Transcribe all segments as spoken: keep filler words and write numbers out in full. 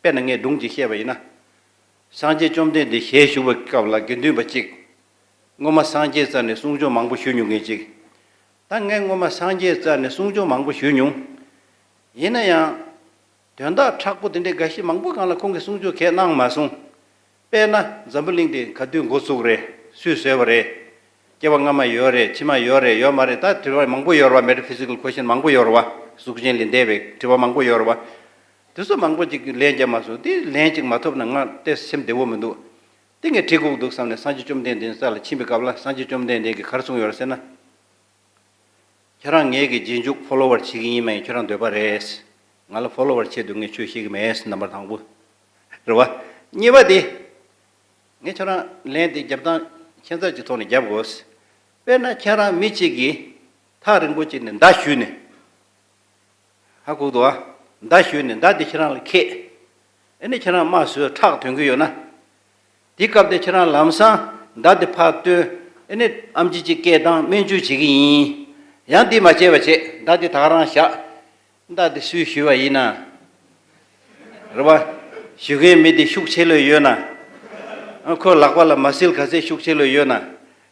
དཔེར་ན་ངས་སྒྲུང་ཅིག་བཤད་པ་ཡིན་ན། སངས་རྒྱས་བཅོམ་ལྡན་འདས་ཞལ་བཞུགས་པའི་སྐབས་ལ་དགེ་འདུན་པ་གཅིག་སྔོན་མ་སངས་རྒྱས་རྩ་ནས་གསུང་ཆོས་མང་པོ་ཞུ་མྱོང་མཁན་གཅིག་ད་ངས་སྔོན་མ་སངས་རྒྱས་རྩ་ནས་གསུང་ཆོས་མང་པོ་ཞུ་མྱོང་། ཡིན་ན་ཡང་། དོན་དག་མཁྲེགས་པོ་དེ་འདྲའི་འགའ་ཞིག་མང་པོ་སྒང་ལ་ཁོང་གིས་གསུང་ཆོས་གང་ཡང་གནང་མ་སོང་། དཔེར་ན་འཛམ་བུ་གླིང་འདི་ག་དུས་འགོ་བཙུགས་རེད། སུས་བཟོས་པ་རེད། སྐྱེ་བ་སྔ་མ་ཡོད་རེད། ཕྱི་མ་ཡོད་རེད། ཡོད་མ་རེད། ད་དྲི་བ་མང་པོ་ཡོད་རེད་བ། མེ་ཊ་ཕི་སི་ཀལ་ཁོ་ཤན་མང་པོ་ཡོད་རེད་བ། གཟུགས་ཅན་ལས་འདས་པའི་དྲི་བ་མང་པོ་ཡོད་རེད་བ། དེ་ཚོ་མང་པོ་ཅིག་ལན་རྒྱག་མ་སོང་། དེ་ལན་ཅིག་མ་ཐོབ་ན་ང་ཏོག་ཙམ་སེམས་བདེ་བོ་མི་འདུག་དེ་ངས་དྲི་དགོས་འདུག་བསམ་ནས་སངས་རྒྱས་བཅོམ་ལྡན་འདས་ས་ལ་ཕྱིན་པའི་སྐབས་ལ་སངས་རྒྱས་བཅོམ་ལྡན་འདས་ཀྱིས་ག་རེ་གསུངས་ཡོད་རེད་ཟེར་ན། ཁྱེད་རང་ངེད་ཀྱི་རྗེས་འཇུག་ཕོ་ལོ་ཝར་བྱེད་ཀྱི་ཡིན་མ་ཡིན་ཁྱོད་རང་འདོད་པ་རེད། ང་ལ་ཕོ་ལོ་ཝར་ཆེད་དུ་ངས་ཆོས་བཤད་ཀྱི་མེད། རྣམ་པ་དང་པོ། རེད་བ། གཉིས་པ་དེ། ངས་ཁྱོད་རང་ལན་དེ་རྒྱབ་སྟངས་ཁྱད་མཚར་གྱི་ཐོག་ནས་རྒྱབ་དགོས། དཔེར་ན་ཁྱེད་རང་མི་གཅིག་གིས་ཐག་རིང་པོ་གཅིག་ནས་མདའ་གཞུས་ནས། ཧ་གོ་འདུག་ཨ། མདའ་གཞུས་ནས་མདའ་དེ་ཁྱེད་རང་ལ་ཁེགས། ཨ་ནི་ཁྱེད་རང་རྨ་བཟོས་ཁྲག་ཐོན་གྱི་ཡོད་ན། དེའི་སྐབས་དེ་ཁྱེད་རང་ལམ་སང་མདའ་དེ་ཕར་བཏོན། ཨ་ནི་ཨེམ་ཆི་གཅིག་སྐད་བཏང་སྨན་བཅོས་བྱེད་ཀྱི་ཡིན། ཡང་འདི་མ་བྱས་པ་བྱས་མདའ་དེ་ད་ག་རང་བཞག་མདའ་དེ་སུས་གཞུས་པ་ཡིན་ན། རེད་བ། གཞུ་མཁན་མི་དེ་ཤུགས་ཆེ་ལོས་ཡོད་ན། ཨ་ཁོའི་ལག་པ་ལ་མ་སིལ་ག་ཚད་ཤུགས་ཆེ་ལོས་ཡོད་ན།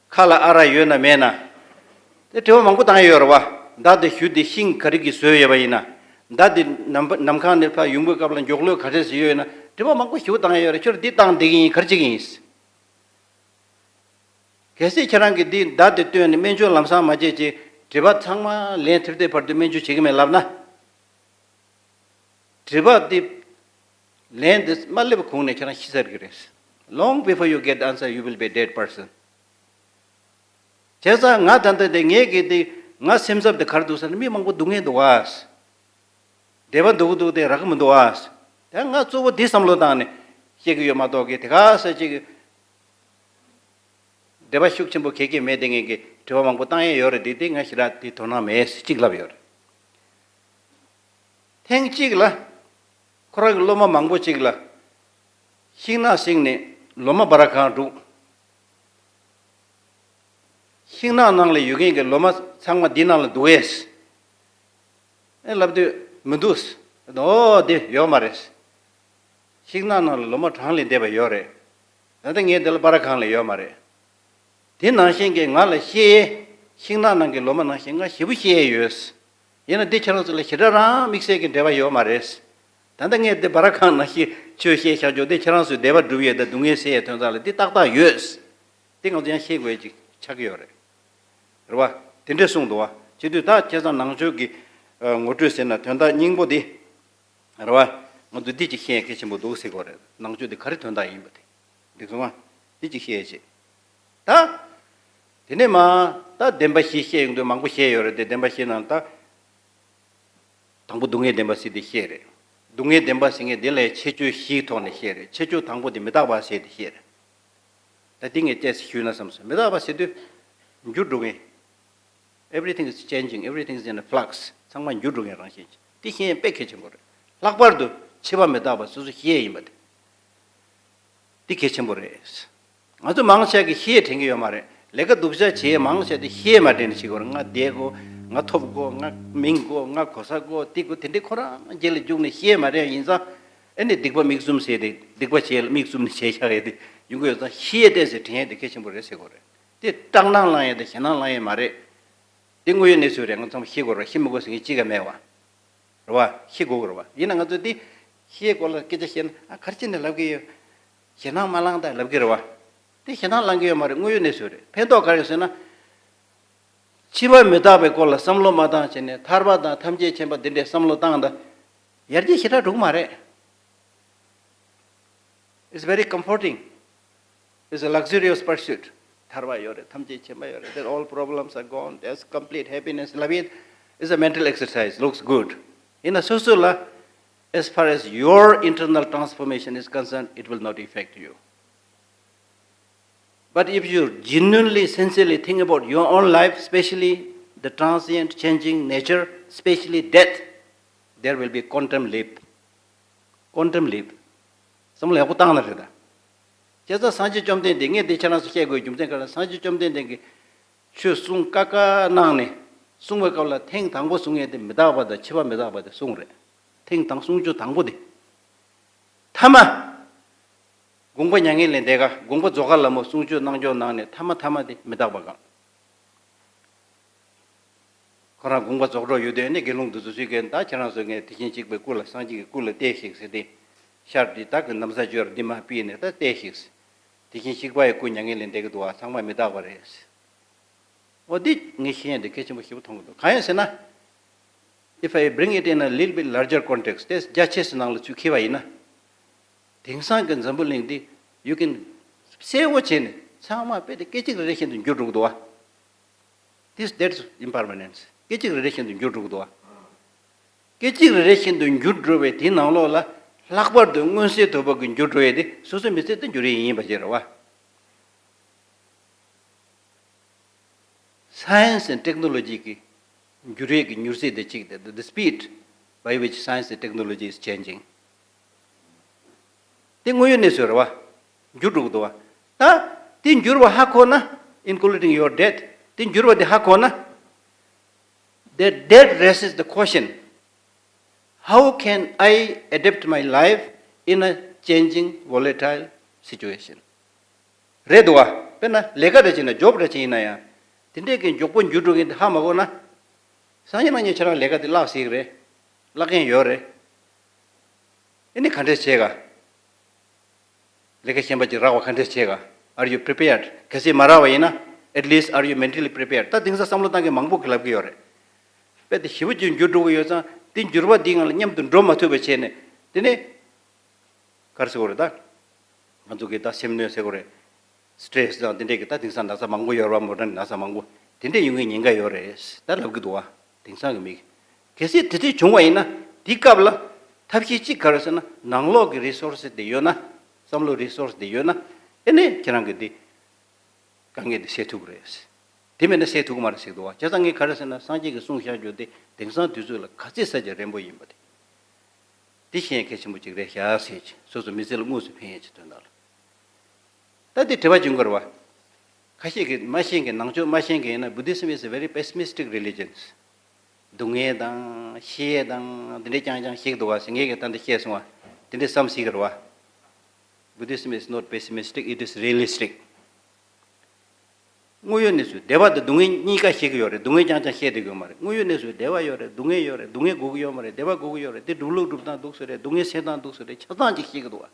ཁ་ལ་ཨ་རག་ཡོད་ན་མེད་ན། དེ་དྲི་བ་མང་པོ་བཏང་ཡོད་རེད་བ། མདའ་དེ་གཞུ་དེ་ཤིང་ག་རེ་གིས་བཟོས་ཡོད་པ་ཡིན་ན། མདའ་དེ་ནམ་ནམ་མཁའ་ནས་ཕར་ཡོང་པའི་སྐབས་ལ་མགྱོགས་ལོས་ག་འདྲས་ཞིག་ཡོད་ན་དྲི་བ་མང་པོ་ཞིག་བཏང་ཡོད་རེད། ཁྱོད་འདི་བཏང་བསྡད་ཀྱི་ཡིན་ག་རེ་བྱེད་ཀྱི་ཡིན། གལ་སྲིད་ཁྱེད་རང་གིས་འདི་མདའ་དེ་བཏོན་ནས་སྨན་བཅོས་ལམ་སང་མ་བྱས་ཅིག་དྲི་བ་ཚང་མ་ལན་ཐེབས་ཐེབས་བར་དུ་སྨན་བཅོས་བྱེད་ཀྱི་མེད་ལབ་ན། དྲི་བ་འདི་ལན་འདི་མ་སླེབས་གོང་ནས་ཁྱེད་རང་ཤི་ཚར་གྱི་རེད། Long before you get the answer, you will be a dead person. བྱས་ཙང་ང་ད་ལྟ་དེ་ངས་གི་དེ་ང་སེམས་འཚབ་དེ་ག་རེ་འདུག་ཟེར་ན་མི་མང་པོ་སྡུག་བསྔལ་འདུག་ཨ། བདེ་བ་འདུག་འདུག་དེ་རག་གི་མི་འདུག་ཨ། དེ་ང་གཙོ་བོ་དེ་བསམ་བློ་བཏང་ནས་བཤད་གི་ཡོད་མ་གཏོགས་གི་དེ་ག་ས་ཅིག་བདེ་བ་ཤུགས་ཆེན་པོ་གེ་གེ་མེད་དེ་ངས་གི་དྲི་བ་མང་པོ་བཏང་ཡས་ཡོད་རེད། དེ་དེ་ང་ཞེ་དྲག་དེ་དོ་སྣང་མེད་ཅིག་ལབ་ཡོད་རེད། ཐེངས་གཅིག་ལ་ཁོ་རང་གི་སློབ་མ་མང་པོ་ཅིག་ལ་ཤིང་ནགས་བསྲིངས་ནས་ལོ་མ་འབར་གང་བསྒྲུགས། ཤིང་ནགས་ནང་ལ་ཡོད་མཁན་གྱི་ལོ་མ་ཚང་མ་འདི་ནང་ལ་འདུག་གས། ཨེ་ལབ་དུས་མི་འདུག་ཨོ་དེ་ཡོད་མ་རེད། ཤིང་ནགས་ནང་ལ་ལོ་མ་གྲངས་ལས་འདས་པ་ཡོད་རེད། ད་ལྟ་ངས་འདི་ལ་པར་གང་ལ་ཡོད་མ་རེད། དེ་ནང་བཞིན་གྱི་ང་ལ་ཤེས་ཡས་ཤིང་ནགས་ནང་གི་ལོ་མ་ནང་བཞིན་ང་ཞེ་པོ་ཤེས་ཡས་ཡོད། ཡིན་ན་འདི་ཁྱེད་རང་ཚོ་ལ་ཞེ་དྲག་རང་དམིགས་བསལ་གྱི་འབྲེལ་བ་ཡོད་མ་རེད། ད་ལྟ་ངས་འདི་པར་གང་ནང་བཞིན་ཆོས་བཤད་བཞག་ཆོག་འདི་ཁྱེད་རང་ཚོའི་བདེ་བ་སྒྲུབ་ཡས་དང་སྡུག་བསྔལ་སེལ་ཡས་དོན་དག་ལ་འདི་ཏག་ཏག་ཡོད། འདི་ང་ཚོ་ཡང་ཤེས་དགོས་ཡས་ཅིག་ཆགས་ཀྱི་ཡོད་རེད། རེད་བ། དེ་འདྲས་གསུངས་འདུག་བ། བྱེད་དུས་ད་བྱས་ཙང་ནང་ཆོས་ཀྱི་ཨ་ངོ་སྤྲོད་ཟེར་ན་དོན་དག་སྙིང་པོ་འདི། རེད་བ། ང་ཚོ་འདི་ཅིག་ཤེས་ཡས་གལ་ཆེན་པོ་འདུག་ཟེར་གོ་རེད། ནང་ཆོས་འདི་ག་རེ་དོན་དག་ཡིན་པ་དེ། འདི་གསུངས་བ། འདི་ཅིག་ཤེས་ཡས་བྱེད། ད། དེ་ནས་མ། ད་བདེན་པ་བཞི་བཤད་ཡོང་དུས་མང་པོ་བཤད་ཡོད་རེད་དེ་བདེན་པ་བཞི་ནང་ད། དང་པོ་སྡུག་བསྔལ་བདེན་པ་ཟེར་དེ་བཤད་རེད། སྡུག་བསྔལ་བདེན་པ་ཟེར་མཁན་དེ་ལ་ཁྱད་ཆོས་བཞིའི་ཐོག་ནས་བཤད་རེད། ཁྱད་ཆོས་དང་པོ་དེ་མི་རྟག་པ་ཟེར་དེ་བཤད་རེད། ད་འདི་ངས་ཏོག་ཙམ་ཞུས་ན་བསམ་སོང་། མི་རྟག་པ་ཟེར་དུས། འགྱུར་འགྲོ་མཁན། Everything is changing, everything is in a flux. ཚང་མ་འགྱུར་འགྲོ་མཁན་རང་བཞིན་ཅིག་དེ་ཤེས་ཡས་དཔེ་གལ་ཆེན་པོ་རེད། ལྷག་པར་དུ་འཆི་བ་མི་རྟག་པ་སོ་སོ་ཤེས་ཡས་ཡིན་པ་དེ། འདི་གལ་ཆེན་པོ་རེད། ང་ཚོ་མང་ཆེ་གིས་ཤེས་དྲན་གྱི་ཡོད་མ་རེད། ལས་ཀ་སྡུག་ཅག་བྱེད་མང་ཆེ་དེ་ཤེས་མ་དྲན་ནས་བྱེད་དགོས་རེད། ང་བསྡད་དགོས། ང་ཐོབ་དགོས། ང་མིང་དགོས། ང་གོ་ས་དགོས། དེ་དགོས། དེ་འདྲའི་ཁོ་རང་རྗེས་ལ་རྒྱུགས་ནས་ཤེས་མ་དྲན་ཡིན་ཙང་། ཨེ་ནི་སྡིག་པ་མིག་བཙུམ་བྱས་ཏེ་སྡིག་པ་བྱས་ལ་མིག་བཙུམ་ནས་བྱས་བཞག་ཡས་དེ་ཡོང་གི་ཡོད་ཙང་ཤེས་ཏེ་ཟེར་དྲན་ཡས་དེ་གལ་ཆེན་པོ་རེད་ཟེར་དགོས་རེད། དེ་སྐྲག་སྣང་ལངས་ཡས་དང་ཞེད་སྣང་ལངས་ཡས་མ་རེད། དེ་དངོས་ཡོད་གནས་ཚུལ་རེད། ང་ཚང་མ་ཤེས་དགོས་རེད། ཤེས་མི་དགོས་ཟེར་མཁན་གཅིག་ཀྱང་མེད་བ། རེད་བ། ཤེས་དགོས་ཀྱི་རེད་བ། ཡིན་ན་ང་ཚོས་དེ་ཤེས་སྐོར་ལ་སྐད་ཆ་བཤད་ན་ཨ་ག་རེ་བྱས་ནས་ལབ་ཀྱི་ཡོད། ཞེད་སྣང་མ་ལངས་དང་ལབ་ཀྱི་རེད་བ། དེ་ཞེད་སྣང་ལངས་ཀྱི་ཡོད་མ་རེད། དངོས་ཡོད་གནས་ཚུལ་རེད། ཕན་ཐོགས་ག་རེ་ཡོད་ཟེར་ན། འཆི་བ་མི་རྟག་པའི་སྐོར་ལ་བསམ་བློ་མ་བཏང་བྱས་ནས་ཐར་པ་དང་ཐམས་ཅད་མཁྱེན་པ་འདི་འདྲའི་བསམ་བློ་བཏང་དང་། ཡར་རྒྱས་ཞེ་དྲག་འགྲོ་གི་མ་རེད། It's very comforting. It's a luxurious pursuit. ཐར་པ་ཡོད་རེད། ཐམས་ཅད་མཁྱེན་པ་ཡོད་རེད། Then all problems are gone. There's complete happiness. Love it. It's a mental exercise. Looks good. ཡིན་ན་སོ་སོ་ལ། As far as your internal transformation is concerned, it will not affect you. But if you genuinely, sincerely think about your own life, especially the transient, changing nature, especially death, there will be quantum leap. Quantum leap. བསམ་བློ་ཡག་པོ་བཏང་ན་རེད་ད། བྱས་ཙང་སངས་རྒྱས་བཅོམ་ལྡན་འདས། ངས་འདི་ཁྱེད་རང་ཚོ་བཤད་དགོས་རྒྱུ་མཚན་ག་རེ། སངས་རྒྱས་བཅོམ་ལྡན་འདས་ཀྱིས་ཆོས་གསུང་བཀའ་བཀའ་གནང་ནས་གསུང་བའི་སྐབས་ལ་ཐེངས་དང་པོ་གསུང་ཡས་དེ་མི་རྟག་པ་དང་འཆི་བ་མི་རྟག་པ་དེ་གསུང་རེད། ཐེངས་དང་གསུང་ཆོས་དང་པོ་དེ། ཐ་མ། དགོངས་པ་མྱ་ངན་ལས་འདས་ཀ་དགོངས་པ་རྫོགས་ཀ་ལ་མོ་གསུང་ཆོས་གནང་ཆོག་གནང་ནས་ཐ་མ་ཐ་མ་དེ་མི་རྟག་པ་གང་། ཁོ་རང་དགོངས་པ་རྫོགས་འགྲོ་ཡོད་དོན་ནི་དགེ་སློང་དུ་སུ་སུས་ཀྱིས་ད་ཁྱེད་རང་ཚོ་ངས་དེ་བཞིན་གཤེགས་པའི་སྐུ་ལ་སངས་རྒྱས་ཀྱི་སྐུ་ལ་བལྟས་ཤིག་ཟེར་ཏེ། ཤར་འདི་དག་གི་ན་བཟའ་བཅོས་འདི་མ་ཕུད་ནས་ད་བལྟས་ཤིག་དེ་བཞིན་གཤེགས་པ་ཡི་སྐུ་མྱ་ངན་ལས་འདས་ཀྱི་འདུག་བ། ཚང་མ་མི་རྟག་པ་རེད། འོ་འདི་ངས་ཤེས་ཡ་འདི་གལ་ཆེན་པོ་ཞེ་པོ་མཐོང་གི་འདུག་གང་ཡིན་ཟེར་ན། If I bring it in a little bit larger context, དེ་རྒྱ་ཆེ་སའི་ནང་ལ་ཚུར་འཁྱེར་བ་ཡིན་ན། དེང་སང་གི་འཛམ་བུ་གླིང་འདི་you can གསལ་བོ་བྱས་ནས་ཚང་མ་དཔེ་དེ་སྐད་ཅིག་རེ་རེ་བཞིན་དུ་འགྱུར་འགྲོ་གི་འདུག་བ། This, that's impermanence. སྐད་ཅིག་རེ་རེ་བཞིན་དུ་འགྱུར་འགྲོ་གི་འདུག་བ། སྐད་ཅིག་རེ་རེ་བཞིན་དུ་འགྱུར་འགྲོ་བའི་དེའི་ནང་ལོགས་ལ་ལྷག་པར་དུ་མངོན་གསལ་དོད་པོ་གི་འགྱུར་འགྲོ་བའི་དེ་སོ་སོའི་མི་ཚེ་དེ་འགྱུར་ཡས་ཡིན་པ་ཞིག་རེད་བ། Science and technology གི་འགྱུར་བའི་གི་མྱུར་ཚད་དེ་གཅིག་དེ། The speed by which science and technology is changing. དེ་དངོས་ཡོད་གནས་ཚུལ་རེད་བ། འགྱུར་འགྲོ་གི་འདུག་བ། ད་དེ་འགྱུར་བ་ཧ་གོ་ན། Including your death. དེ་འགྱུར་བ་དེ་ཧ་གོ་ན། The death raises the question, how can I adapt my life in a changing, volatile situation? རེད་འདུག་བ། དཔེར་ན་ལས་ཀ་འདྲ་བྱས་ན་job འདྲ་བྱས་ཡིན་ན་ཡང་། དེ་འདྲས་ཀྱི་མགྱོགས་པོ་འགྱུར་འགྲོ་མཁན་དེ་ཧ་མ་གོ་ན། སང་ཉིན་གནངས་ཉིན་ཁྱེད་རང་ལས་ཀ་དེ་བརླག་སྲིད་ཀྱི་རེད། བརླག་མཁན་ཡོད་རེད། ཨེ་ནི་ག་འདྲས་བྱེད་ག་ལས་ཀ་གཞན་པ་ཅིག་རག་པ་ག་འདྲས་བྱེད་ག Are you prepared? གལ་སྲིད་མ་རག་པ་ཡིན་ན། At least are you mentally prepared? ད་དེང་སང་བསམ་བློ་བཏང་མཁན་མང་པོ་གིས་ལབ་ཀྱི་ཡོད་རེད། དཔེ་དེ་ཞེ་པོ་ཅིག་འགྱུར་འགྲོ་གི་ཡོད་ཙང་དེ་འགྱུར་བ་འདིའི་ནང་ལ་མཉམ་དུ་འགྲོ་མ་ཐུབ་པ་བྱས་ནས། དེ་ནས། ག་རེ་ཟེར་དགོས་རེད་ད། ང་ཚོ་གིས་ད་སེམས་གནོན་ཟེར་དགོས་རེད། སི་ཊེ་རེ་སི་དང་དེ་འདྲས་ཀྱི་ད་དེང་སང་ན་ཚ་མང་པོ་ཡོད་རེད་བ། མོ་ཌན་ན་ཚ་མང་པོ་དེ་འདྲས་ཡོང་གི་ཉེན་ཁ་ཡོད་རེད་ད་ལབ་ཀྱི་འདུག་བ། དེང་སང་གི་མི། གལ་སྲིད་དེ་འདྲས་བྱུང་བ་ཡིན་ན་དེའི་སྐབས་ལ་ཐབས་ཤེས་གཅིག་ག་རེ་ཟེར་ན་ནང་ལོགས་ཀྱི་རི་སོར་སི་དེ་ཡོད་ན། བསམ་བློ་རི་སོར་སི་དེ་ཡོད་ན། ཨེ་ནས་ཁྱེད་རང་གི་དེ་དཀའ་ངལ་དེ་སེལ་ཐུབ་ཀྱི་རེད། དེ་མེད་ན་སེལ་ཐུབ་ཀྱི་མ་རེད་ཟེར་གྱི་འདུག་བ། བྱས་ཙང་ངས་ག་རེ་ཟེར་ན་སངས་རྒྱས་ཀྱིས་གསུངས་བཞག་རྒྱུ་དེ་དེང་སང་དུས་ཚོད་ལ་ག་ཚད་ས་ཆ་རན་པོ་ཡིན་པ་དེ། དེ་ཤེས་ཡ་གལ་ཆེན་པོ་ཅིག་རེད་ཤག་ཟེར་གྱི། སོ་སོ་མི་ཚེ་ལ་དངོས་སུ་ཕན་ཡ་ཅིག་དོན་དག་ལ། ད་དེ་དྲི་བ་བྱུང་གི་རེད་བ། ཁ་ཤས་ཀྱིས་མ་ཤེས་མཁན། ནང་ཆོས་མ་ཤེས་མཁན་ཡིན་ན། Buddhism is a very pessimistic religion. སྡུག་བསྔལ་དང་ཤི་ཡས་དང་དེ་འདྲས་རྐྱང་རྐྱང་བཤད་ཀྱི་འདུག་བ་ཟེར། ངས་ཀྱང་ད་འདི་བཤད་སོང་བ། དེ་འདྲས་བསམ་སྲིད་ཀྱི་རེད་བ། Buddhism is not pessimistic, it is realistic. དངོས་ཡོད་གནས་ཚུལ་བདེ་བ་དང་སྡུག་བསྔལ་གཉིས་ཀ་བཤད་ཀྱི་ཡོད་རེད། སྡུག་བསྔལ་རྐྱང་རྐྱང་བཤད་བསྡད་ཀྱི་ཡོད་མ་རེད། དངོས་ཡོད་གནས་ཚུལ་བདེ་བ་ཡོད་རེད། སྡུག་བསྔལ་ཡོད་རེད། སྡུག་བསྔལ་དགོས་ཀྱི་ཡོད་མ་རེད། བདེ་བ་དགོས་ཀྱི་ཡོད་རེད། དེ་སྒྲུབ་ལུགས་སྒྲུབ་སྟངས་འདུག་སེ་རེད། སྡུག་བསྔལ་སེལ་སྟངས་འདུག་སེ་རེད། ཆ་ཚང་ཅིག་བཤད་ཀྱི་འདུག་བ།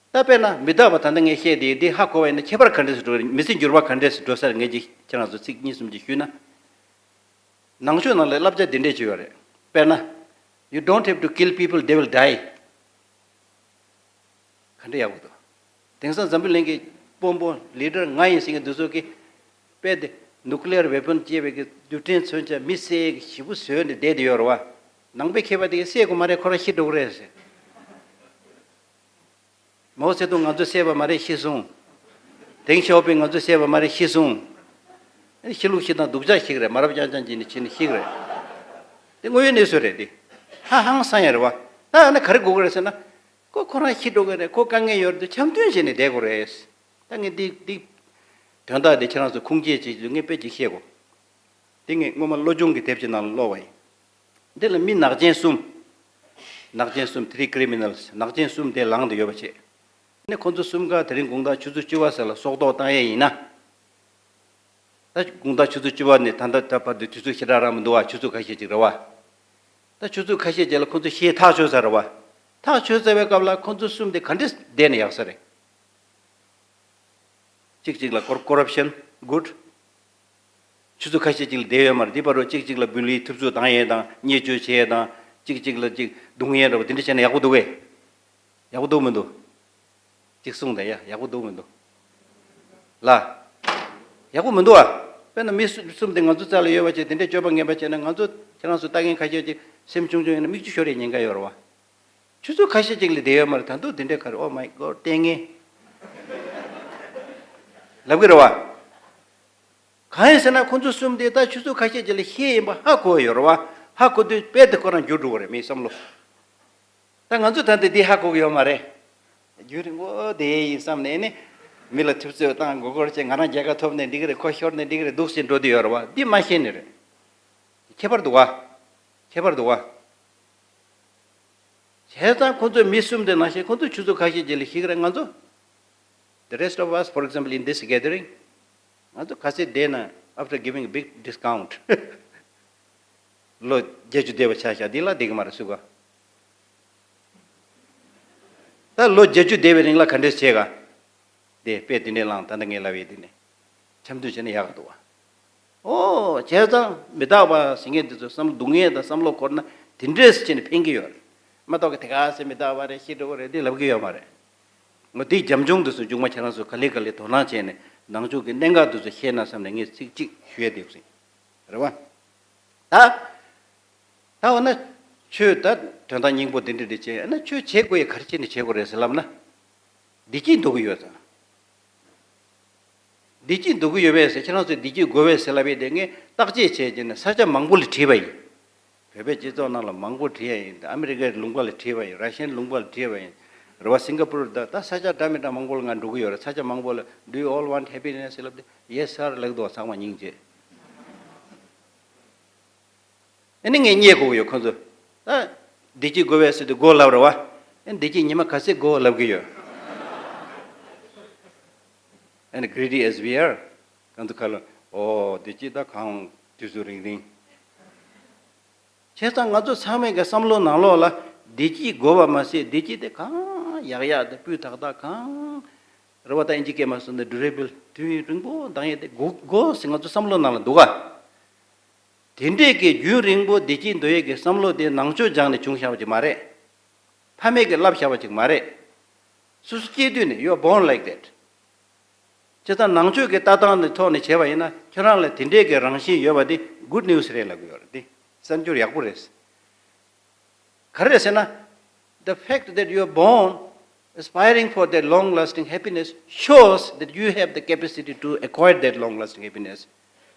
ད་དཔེར་ན་མི་རྟག་པ་ད་ལྟ་ངས་བཤད་དེ་འདི་ཧ་གོ་བ་ཡིན་ན་ཁྱད་པར་ག་འདྲས་སུ་འགྲོ་རེད། མི་ཚེ་འགྱུར་བ་ག་འདྲས་སུ་འགྲོ་ས་རེད། ངས་ཅིག་ཁྱེད་རང་ཚོ་ཚིག་གཉིས་གསུམ་ཅིག་ཞུས་ན། ནང་ཆོས་ནང་ལ་བསླབ་བྱ་འདི་འདྲས་ཅིག་ཡོད་རེད། དཔེར་ན། You don't have to kill people, they will die. ག་འདྲ་ཡག་པོ་འདུག་དེང་སང་འཛམ་བུ་གླིང་གི་དཔོན་པོ་ལི་ཌར་ང་ཡིན་ཟེར་མཁན་འདི་ཚོ་གིས་དཔེ་དེ་nuclear weapon ཅེས་པའི་གི་རྡུལ་ཕྲན་མཚོན་ཆ་མི་བསད་གི་ཞེ་པོ་བཟོས་ནས་བསྡད་དེ་ཡོད་རེད་བ། ནང་པའི་མཁས་པ་དེ་གིས་བསད་དགོས་མ་རེད། ཁོ་རང་ཤི་འགྲོ་གི་རེད་ཟེར། མའོ་ཙེ་ཏུང་ང་ཚོས་བསད་པ་མ་རེད། ཤི་སོང་། ཏེང་ཞའོ་ཕིང་ང་ཚོས་བསད་པ་མ་རེད། ཤི་སོང་། ཨ་ནི་ཤི་ལུགས་ཤི་སྟངས་སྡུག་ཅག་ཞིག་རེད། མ་རབས་རྐྱང་རྐྱང་བྱས་ནས་ཤི་ནི་ཞིག་རེད། དེ་དངོས་ཡོད་གནས་ཚུལ་རེད་དེ། ཧ་ཧང་སང་ཡ་རེད་བ། ད་ཨ་ནི་ག་རེ་དགོས་ཀྱི་རེད་ཟེར་ན། ཁོ་ཁོ་རང་ཤི་འགྲོ་གི་རེད། ཁོ་དཀའ་ངལ་ཡོད་རེད་དེ་འཆམ་མཐུན་བྱས་ནས་བསྡད་དགོས་རེད། ད་ངས་འདི་འདི། དོན་དག་འདི་ཁྱེད་རང་ཚོ་ཁུངས་སྐྱེལ་བྱེད་ཀྱི་འདུག་ངས་དཔེ་ཅིག་བཤད་དགོས། འདི་ངས་སྔོན་མ་བློ་སྦྱོང་གི་དེབ་ཅིག་ནང་ལ་ཀློག་པ་ཡིན། འདི་ལ་མི་ནག་ཅན་གསུམ། ནག་ཅན་གསུམ། Three criminals. ནག་ཅན་གསུམ་དེ་ལངས་བསྡད་ཡོད་པ་བྱས། ནས་ཁོ་ཚོ་གསུམ་ཀ་དེ་རིང་དགོང་དག་ཆུ་ཚོད་བཅུ་པ་ཙམ་ལ་སྲོག་ཐོག་བཏང་ཡས་ཡིན་ན། ད་དགོང་དག་ཆུ་ཚོད་བཅུ་པ་ནས་ད་ལྟ་ད་བར་དུ་དུས་ཚོད་ཞེ་དྲག་རག་མི་འདུག་བ། ཆུ་ཚོད་ཁ་ཤས་ཅིག་རེད་བ། ད་ཆུ་ཚོད་ཁ་ཤས་ཅིག་ལ་ཁོ་ཚོ་ཤི་ཐག་ཆོད་ཚར་རེད་བ། ཐག་ཆོད་ཚར་བའི་སྐབས་ལ་ཁོ་ཚོ་གསུམ་དེ་ག་འདྲས་བསྡད་ན་ཡག་ས་རེད། གཅིག་གཅིག་ལ་ཀོར་ཀོ་རབ་ཤན་གུཌ། ཆུ་ཚོད་ཁ་ཤས་ཅིག་ལ་བསྡད་ཡོད་མ་རེད། དེ་བར་དུ་གཅིག་གཅིག་ལ་འབུལ་ལིའི་ཐུབ་ཚོད་བཏང་ཡས་དང་བརྙས་བཅོས་བྱས་ཡས་དང་། གཅིག་གཅིག་ལ་གཅིག་རྡུང་ཡས་འདྲ་བོ་དེ་འདྲ་བྱས་ན་ཡག་པོ་འདུག་གས། ཡག་པོ་འདུག་མི་འདུག་གཅིག་གསུངས་དང་ཡ། ཡག་པོ་འདུག་མི་འདུག་ལ། ཡག་པོ་མི་འདུག་ཨ། དཔེར་ན་མི་གསུམ་དེ་ང་ཚོ་རྩ་ལ་ཡོད་པ་བྱས་དེ་འདྲའི་སྤྱོད་པ་ངན་པ་བྱས་ན། ང་ཚོ་ཁྱེད་རང་ཚོ་ལྟ་མཁན་ཁ་ཤས་ཀྱི་སེམས་ཆུང་ཆུང་ཡིན་ན་མིག་ཆུ་ཤོར་ཡས་ཉེན་ཁ་ཡོད་རེད་བ། ཆུ་ཚོད་ཁ་ཤས་ཅིག་ལ་བསྡད་ཡོད་མ་རེད། ད་འདུག་དེ་འདྲའི་ཁ་རེད། Oh my God, ལྟས་ངན་ལབ་གི་རེད་བ། གང་ཡིན་ཟེར་ན་ཁོ་ཚོ་གསུམ་དེ་ད་ཆུ་ཚོད་ཁ་ཤས་ཅིག་ལ་ཤི་ཡས་ཡིན་པ་ཧ་གོ་ཡོད་རེད་བ། ཧ་གོ་དུས་དཔེ་དེ་ཁོ་རང་འགྱུར་འགྲོ་གི་རེད། མིའི་བསམ་བློ། ད་ང་ཚོ་ད་ལྟ་འདི་ཧ་གོ་གི་ཡོད་མ་རེད། རྒྱུན་རིང་པོ་བསྡད་ཡས་ཡིན་བསམ་ནས་ནི། མི་ལ་ཐུབ་ཚོད་བཏང་། མགོ་སྐོར་བྱས། ང་རང་རྒྱལ་ཁ་ཐོབ་ནས་འགྲིག་གི་རེད། ཁོ་ཤོར་ནས་འགྲིག་གི་རེད་འདུག་ཟེར་འགྲོ་དུས་ཡོད་རེད་བ། འདི་མ་ཤེས་ནི་རེད། ཁྱད་པར་འདུག་བ། ཁྱད་པར་འདུག་བ། བྱས་ཙང་ཁོ་ཚོས་མི་གསུམ་དེ་ནང་བཞིན་ཁོ་ཚོས་ཆུ་ཚོད་ཁ་ཤས་རྗེས་ལ་ཤི་གི་རེད། ང་ཚོ། The rest of us, for example, in this gathering, ང་ཚོ་ག་ཚད་བསྡད་ན། After giving a big discount, ལོ་བརྒྱད་ཅུ་བསྡད་པ་ཆ་བཞག་འདི་ལ་བསྡད་གི་མ་རེད་སུ་ག་ད་ལོ་བརྒྱད་ཅུ་བསྡད་པའི་རིང་ལ་ག་འདྲས་བྱས་ག་དེ་དཔེ་དེ་འདྲས་བླངས། ད་ལྟ་ངས་ལབ་ཡས་དེ་ནས་འཆམ་མཐུན་བྱས་ན་ཡག་གི་འདུག་བ། ཨོ། བྱས་ཙང་མི་རྟག་པ་ཟེར་མཁན་དེ་ཚོ་བསམ་བློ་སྡུག་བསྔལ་དང་བསམ་བློ་འཁོར་ན་དེ་འདྲས་བྱས་ནས་ཕན་གྱི་ཡོད་རེད། མ་གཏོགས་གི་དེ་ག་ཚད་མི་རྟག་པ་རེད། ཤི་འགྲོ་གི་རེད། དེ་ལབ་གི་ཡོད་མ་རེད། ངོ་དེའི་རྒྱབ་ལྗོངས་དེ་ཚོ་མཇུག་མ་ཁྱེད་རང་ཚོ་ག་ལེ་ག་ལེ་དོ་སྣང་བྱས་ནས་ནང་ཆོས་ཀྱི་གནད་འགག་དེ་ཚོ་ཤེས་ན་བསམ་ནས་ངས་ཚིག་གཅིག་ཞུ་ཡས་དེ་ཡོད་སྲིད། རེད་བ། ད། ད་འོ་ན་ཆོས་ད་དོན་དག་སྙིང་པོ་འདི་འདྲ་འདྲ་བྱས་ན་ཆོས་བྱེད་དགོས་ཡས་ག་རེ་བྱས་ནས་བྱེད་དགོས་རེད་ཟེར་ལབ་ན། བདེ་སྐྱིད་འདོད་ཀྱི་ཡོད་ཙང་། བདེ་སྐྱིད་འདོད་ཀྱི་ཡོད་པས་ཟེར། ཁྱེད་རང་ཚོས་བདེ་སྐྱིད་དགོས་པས་ཟེར་ལབ་ཡས་དེ་ངས་བརྟག་དཔྱད་བྱས་རྗེས་ནས་ས་ཆ་མང་པོ་ལ་དྲིས་པ་ཡིན། བོད་པའི་སྤྱི་ཚོགས་ནང་ལ་མང་པོ་དྲིས་ཡ་ཡིན། ཨ་མི་རི་ཀའི་ལུང་པ་ལ་དྲིས་པ་ཡིན། ར་ཤན་ལུང་པ་ལ་དྲིས་པ་ཡིན། རེད་བ། སིང་ག་པུར་ད་ད་ས་ཆ་འདྲ་མི་འདྲ་མང་པོ་ལ་ང་འགྲོ་གི་ཡོད་རེད། ས་ཆ་མང་པོ་ལ། Do you all want happiness? ལབ་དུས། Yes, sir. ལབ་འདུག་ཚང་མ་སྙིང་རྗེ། ཨ་ནི་ངས་བརྙས་དགོས་ཀྱི་ཡོད་ཁོ་ཚོ། ད་བདེ་སྐྱིད་དགོས་པས་ཟེར་དུས་དགོས་ལབ་རེད་བ། ཨ་ནི་བདེ་སྐྱིད་ཉི་མ་ག་ཚོད་དགོས་ལབ་ཀྱི་ཡོད། And greedy as we are, གང་དུ་ཁ་ལོ། ཨོ། བདེ་སྐྱིད་ད་གང་དུས་སུ་རིང་རིང་། བྱས་ཙང་ང་ཚོ་ཚང་མའི་གི་བསམ་བློ་ནང་ལོགས་ལ་བདེ་སྐྱིད་དགོས་པ་མ་ཟད། བདེ་སྐྱིད་དེ་གང་ཡག་ཡག་དེ་སྤུས་དག་དག་གང་། རེད་བ། ད་ཨིན་ཇི་སྐད་མ་སོང་ན་ཌུ་རེ་བལ། དུས་ཡུན་རིང་པོ་འདང་ཡས་དེ་དགོས་དགོས་ཟེར་ང་ཚོ་བསམ་བློ་ནང་ལ་འདུག་ག་དེ་འདྲས་ཀྱི་རྒྱུན་རིང་པོ་བདེ་སྐྱིད་འདོད་ཡས་ཀྱི་བསམ་བློ་དེ་ནང་ཆོས་སྦྱངས་ནས་བྱུང་བཞག་པ་ཅིག་མ་རེད། ཕ་མས་ཀྱིས་བསླབས་བཞག་པ་ཅིག་མ་རེད། སོ་སོ་སྐྱེས་དུས་ནས། You are born like that. བྱས་ཙང་ནང་ཆོས་ཀྱི་ལྟ་སྟངས་ནི་ཐོག་ནས་བྱས་པ་ཡིན་ན། ཁྱོད་རང་ལ་དེ་འདྲས་ཀྱི་རང་བཞིན་ཡོད་པ་དེ་good news རེད་ལབ་ཀྱི་ཡོད་རེད། དེ་གསར་འགྱུར་ཡག་པོ་རེད། ག་རེ་རེད་ཟེར་ན། The fact that you are born aspiring for that long lasting happiness shows that you have the capacity to acquire that long lasting happiness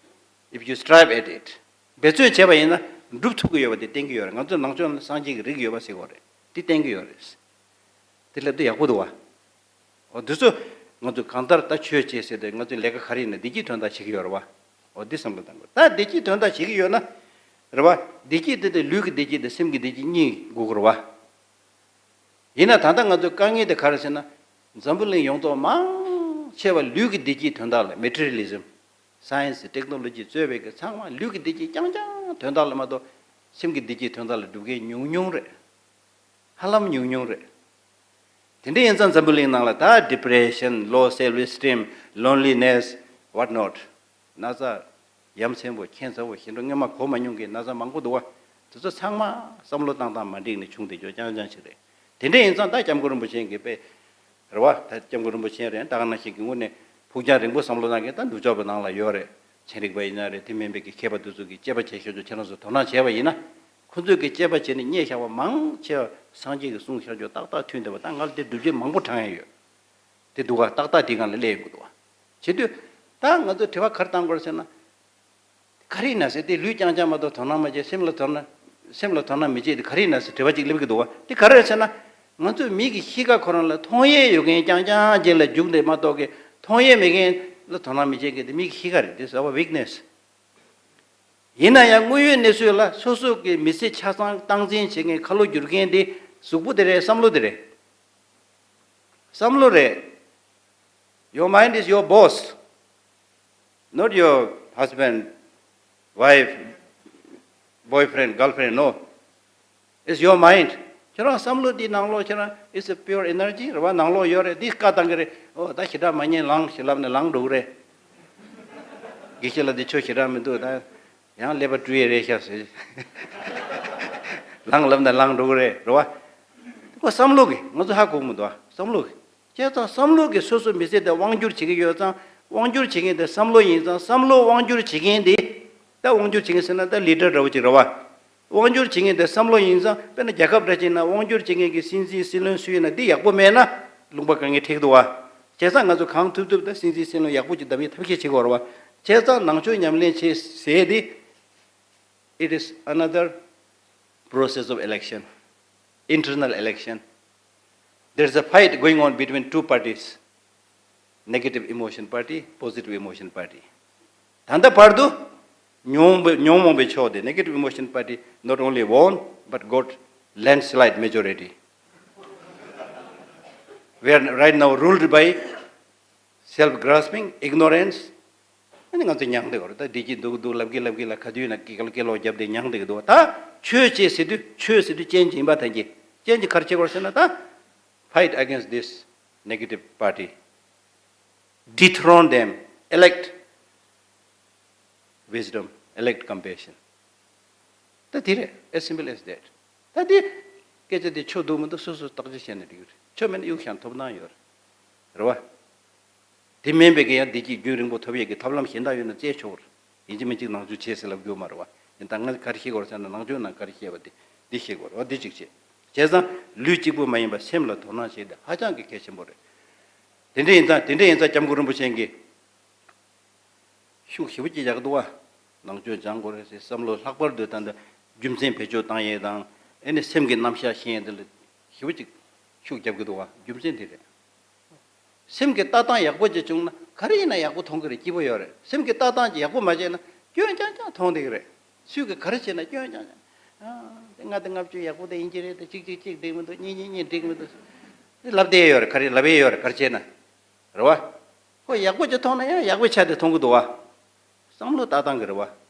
if you strive at it. འབད་བརྩོན་བྱས་པ་ཡིན་ན་འགྲུབ་ཐུབ་ཀྱི་ཡོད་པ་དེ་བསྟན་གྱི་ཡོད་རེད། ང་ཚོ་ནང་ཆོས་ནང་ལ་སངས་རྒྱས་ཀྱི་རིགས་ཡོད་པ་ཟེར་གྱི་ཡོད་རེད། དེ་བསྟན་གྱི་ཡོད་རེད། དེ་ལབ་དུས་ཡག་པོ་འདུག་བ། འོ། འདི་ཚོ་ང་ཚོས་གང་ལྟར་ད་ཆོས་བྱེད་ཟེར་ཏེ་ང་ཚོའི་ལས་ཀ་ག་རེ་ཡིན་ན་བདེ་སྐྱིད་དོན་དག་བྱེད་ཀྱི་ཡོད་རེད་བ། འོ། འདི་བསམ་བློ་བཏང་དགོས། ད་བདེ་སྐྱིད་དོན་དག་བྱེད་ཀྱི་ཡོད་ན། རེད་བ། བདེ་སྐྱིད་དེ་དེ་ལུས་ཀྱི་བདེ་སྐྱིད་དང་སེམས་ཀྱི་བདེ་སྐྱིད་གཉིས་དགོས་ཀྱི་རེད་བ། ཡིན་ན་ད་ལྟ་ང་ཚོའི་དཀའ་ངལ་དེ་ག་རེ་ཟེར་ན། འཛམ་བུ་གླིང་ཡོངས་རྫོགས་མང་ཆེ་བ་ལུས་ཀྱི་བདེ་སྐྱིད་དོན་དག་ལ། མེ་ཊི་རི་ཡལ་ལི་ཛིམ། སའེན་སི་ཊེག་ནོ་ལོ་ཇི་གཙོས་པའི་གི་ཚང་མ་ལུས་ཀྱི་བདེ་སྐྱིད་རྐྱང་རྐྱང་དོན་དག་ལ་མ་གཏོགས་སེམས་ཀྱི་བདེ་སྐྱིད་དོན་དག་ལ་སྒྲུབ་མཁན་ཉུང་ཉུང་རེད། ཧ་ལམ་ཉུང་ཉུང་རེད། དེ་འདྲ་ཡིན་ཙང་འཛམ་བུ་གླིང་ནང་ལ་ད་depression, low self esteem, loneliness, what not, ན་ཚ་ཡ་མཚན་པོ་ཁྱད་མཚར་པོ་ཞེ་དྲག་སྔོན་མ་གོ་མ་མྱོང་མཁན་ན་ཚ་མང་པོ་འདུག་བ། དེ་ཚོ་ཚང་མ་བསམ་བློ་བཏང་སྟངས་མ་འགྲིག་ནས་བྱུང་བསྡད་རྒྱུ་རྐྱང་རྐྱང་ཞིག་རེད། དེ་འདྲ་ཡིན་ཙང་ད་སྐྱབས་མགོན་རིན་པོ་ཆེ་གིས་དཔེ། རེད་བ། ད་སྐྱབས་མགོན་རིན་པོ་ཆེ་རེད། ད་ག་ནང་བཞིན་གྱི་དངོས་གནས་ཕུགས་རྒྱང་རིང་པོ་བསམ་བློ་བཏང་མཁན་ད་ནུབ་ཕྱོགས་པའི་ནང་ལ་ཡོད་རེད། ཚན་རིག་པ་ཡིན་ན་རེད། དེ་མིན་པའི་གི་མཁས་པ་དེ་ཚོ་གིས་དཔྱད་པ་བྱས་བཞག་རྒྱུ་ཁྱེད་རང་ཚོ་དོ་སྣང་བྱས་པ་ཡིན་ན། ཁོ་ཚོས་གི་དཔྱད་པ་བྱས་ནས་རྙེད་བཞག་པ་མང་ཆེ་བ་སངས་རྒྱས་ཀྱིས་གསུངས་བཞག་རྒྱུ་ཏག་ཏག་མཐུན་བསྡད་པ། ད་ང་ལ་དེ་སྒྲུབ་བྱེད་མང་པོ་དྲངས་ཡ་ཡོད། དེ་འདུག་ག་ཏག་ཏག་དེ་སྒང་ལ་སླེབས་ཡོང་གི་འདུག་བ། བྱེད་དུས་ད་ང་ཚོས་དྲི་བ་ག་རེ་བཏང་དགོས་རེད་ཟེར་ན། ག་རེ་ཡིན་ན་ཟེར་དེ་ལུས་རྐྱང་རྐྱང་མ་གཏོགས་དོ་སྣང་མ་བྱེད། སེམས་ལ་དོ་སྣང་། སེམས་ལ་དོ་སྣང་མི་བྱེད་དེ་ག་རེ་ཡིན་ན་ཟེར་དྲི་བ་ཅིག་སླེབས་ཀྱི་འདུག་བ། དེ་ག་རེ་རེད་ཟེར་ན། ང་ཚོས་མི་གི་གཤིས་ཀ་ཁོ་རང་ལ་མཐོང་ཡས་ཡོད་མཁན་རྐྱང་རྐྱང་ཅིག་ལ་རྒྱུག་འདེད་མ་གཏོགས་གི་མཐོང་ཡས་མེད་མཁན་ལ་དོ་སྣང་མི་བྱེད་མཁན་དེ་མི་གི་གཤིས་ཀ་རེད། This is our weakness. ཡིན་ན་ཡང་དངོས་ཡོད་གནས་ཚུལ་ལ་སོ་སོ་གི་མི་ཚེ་ཆ་ཚང་སྟངས་འཛིན་བྱེད་མཁན་ཁ་ལོ་བསྒྱུར་མཁན་དེ་གཟུགས་པོ་དེ་རེད། བསམ་བློ་དེ་རེད། བསམ་བློ་རེད། Your mind is your boss, not your husband, wife, boyfriend, girlfriend, no. It's your mind. ཁྱེད་རང་བསམ་བློ་འདི་ནང་ལོགས་ཁྱེད་རང་it's a pure energy རེད་བ། ནང་ལོགས་ཡོད་རེད། འདི་བཀའ་བཏང་གི་རེད། ཨོ་ད་ཞེ་དྲག་མ་ཉན་ལངས་ཞེས་ལབ་ནས་ལངས་འགྲོ་གི་རེད། དགེ་བཤེས་ལགས་འདི་ཆོས་ཞེ་དྲག་མི་འདུག་ད་ཡང་ཀླད་པ་བཀྲུ་ཡས་རེད་ཤག་ཟེར། ལངས་ལབ་ནས་ལངས་འགྲོ་གི་རེད། རེད་བ། ཁོ་བསམ་བློ་གི་ང་ཚོ་ཧ་གོ་གི་མི་འདུག་བ། བསམ་བློ་གི། བྱས་ཙང་བསམ་བློ་གིས་སོ་སོའི་མི་ཚེ་དེ་དབང་བསྒྱུར་བྱེད་ཀྱི་ཡོད་ཙང་། དབང་བསྒྱུར་བྱེད་མཁན་དེ་བསམ་བློ་ཡིན་ཙང་། བསམ་བློ་དབང་བསྒྱུར་བྱེད་མཁན་དེ། ད་དབང་བསྒྱུར་བྱེད་མཁན་ཟེར་ན་ད་ལི་ཌར་འདྲ་བོ་ཅིག་རེད་བ། དབང་བསྒྱུར་བྱེད་མཁན་དེ་བསམ་བློ་ཡིན་ཙང་། དཔེར་ན་རྒྱལ་ཁབ་འདྲ་ཅིག་ན་དབང་བསྒྱུར་བྱེད་མཁན་གྱི་སྲིད་འཛིན་སྲིད་བློན་སུ་ཡིན་ན་འདི་ཡག་པོ་མེད་ན་ལུང་པ་དཀའ་ངལ་འཕྲད་ཀྱི་འདུག་བ། བྱས་ཙང་ང་ཚོ་གང་ཐུབ་ཐུབ་ད་སྲིད་འཛིན་སྲིད་བློན་ཡག་པོ་ཅིག་བདམས་ཡས་ཐབས་ཤེས་བྱེད་དགོས་རེད་བ། བྱས་ཙང་ནང་ཆོས་ཉམས་ལེན་བྱེད་ཟེར་དེ། It is another process of election, internal election. There is a fight going on between two parties, negative emotion party, positive emotion party. ད་ལྟ་བར་དུ་ཉོན་མོངས་པའི་ཕྱོགས་དེ་negative emotion party not only won but got landslide majority. We are right now ruled by self grasping, ignorance. ཨ་ནི་ང་ཚོ་མྱངས་བསྡད་ཡོད་རེད། ད་བདེ་སྐྱིད་འདུག་འདུག་ལབ་གི་ལབ་གི་ལ་ག་དུས་ན་སྐད་སྐད་ལོག་བརྒྱབ་བསྡད་མྱངས་བསྡད་ཀྱི་འདུག་ད་ཆོས་བྱེད་ཟེར་དུས་ཆོས་ཟེར་དུས་ཅན་གྱི་ཡིན་པ་ཐན་གྱི་ཅན་གྱི་ག་རེ་བྱེད་དགོས་ཟེར་ན། ད་fight against this negative party, dethrone them, elect wisdom, elect compassion. ད་དེ་རེད། As simple as that. ད་དེ་སྐད་ཆ་དེ་ཆོས་འདུག་མི་འདུག་སོ་སོས་བརྟག་དཔྱད་བྱས་ནས་འགྲིག་གི་རེད། ཆོས་མེད་ན་གཡུག་བཞག་ཐོབ་ཐང་ཡོད་རེད། རེད་བ། དེ་མིན་པའི་གི་ཡང་བདེ་སྐྱིད་རྒྱུན་རིང་པོ་ཐོབ་ཡས་ཀྱི་ཐབས་ལམ་གཞན་དག་ཡོད་ན་བཙལ་ཆོག་རེད། ཡིན་གཅིག་མིན་གཅིག་ནང་ཆོས་བྱེད་ཟེར་ལབ་རྒྱུ་མ་རེད་བ། ཡིན་ད་ང་ག་རེ་བཤད་དགོས་རེད་ཟེར་ན། ནང་ཆོས་ནང་ག་རེ་བཤད་པ་དེ་འདི་བཤད་དགོས་རེད་བ། འདི་གཅིག་བྱེད། བྱས་ཙང་ལུས་གཅིག་པུ་མ་ཡིན་པ་སེམས་ལ་དོ་སྣང་བྱེད་དེ་ཧ་ཅང་གི་གལ་ཆེན་པོ་རེད། དེ་འདྲ་ཡིན་ཙང་དེ་འདྲ་ཡིན་ཙང་སྐྱབས་མགོན་རིན་པོ་ཆེ་གིས་ཤུགས་ཞེ་པོ་ཅིག་རྒྱག་གི་འདུག་བ། ནང་ཆོས་སྦྱང་དགོས་རེད་ཟེར་བསམ་བློ་ལྷག་པར་དུ་ད་ལྟ་རྒྱུ་མཚན་བེད་སྤྱོད་བཏང་ཡས་དང་། ཨེ་ནི་སེམས་ཀྱི་རྣམ་གཞག་ཤེས་ཡས་འདི་ལ་ཞེ་པོ་ཅིག་ཤུགས་རྒྱབ་གི་འདུག་བ། རྒྱུ་མཚན་འདི་རེད། སེམས་ཀྱི་ལྟ་སྟངས་ཡག་པོ་ཅིག་བྱུང་ན་ག་རེ་ཡིན་ན་ཡག་པོ་མཐོང་གི་རེད། སྐྱིད་པོ་ཡོད་རེད། སེམས་ཀྱི་ལྟ་སྟངས་ཅིག་ཡག་པོ་མ་བྱས་ན་སྐྱོན་རྐྱང་རྐྱང་མཐོང་བསྡད་ཀྱི་རེད། སུས་ཀྱི་ག་རེ་བྱས་ན་སྐྱོན་རྐྱང་རྐྱང་། ཨ། དེ་ང་དེ་ལྔ་བཅུ་ཡག་པོ་དེ་ཡིན་གྱི་རེད། དེ་གཅིག་གཅིག་གཅིག་འགྲིག་མི་འདུག་གཉིས་གཉིས་གཉིས་འགྲིག་མི་འདུག་ལབ་བསྡད་ཡོད་རེད། ག་རེ་ལབ་ཡས་ཡོད་རེད། ག་རེ་བྱས་ན། རེད་བ། ཁོ་ཡག་པོ་ཅིག་མཐོང་ན་ཡང་ཡག་པོའི་ཆ་དེ་མཐོང་གི་འདུག་བ། བསམ་བློ་ལྟ་སྟངས་ཀྱི་རེད་བ།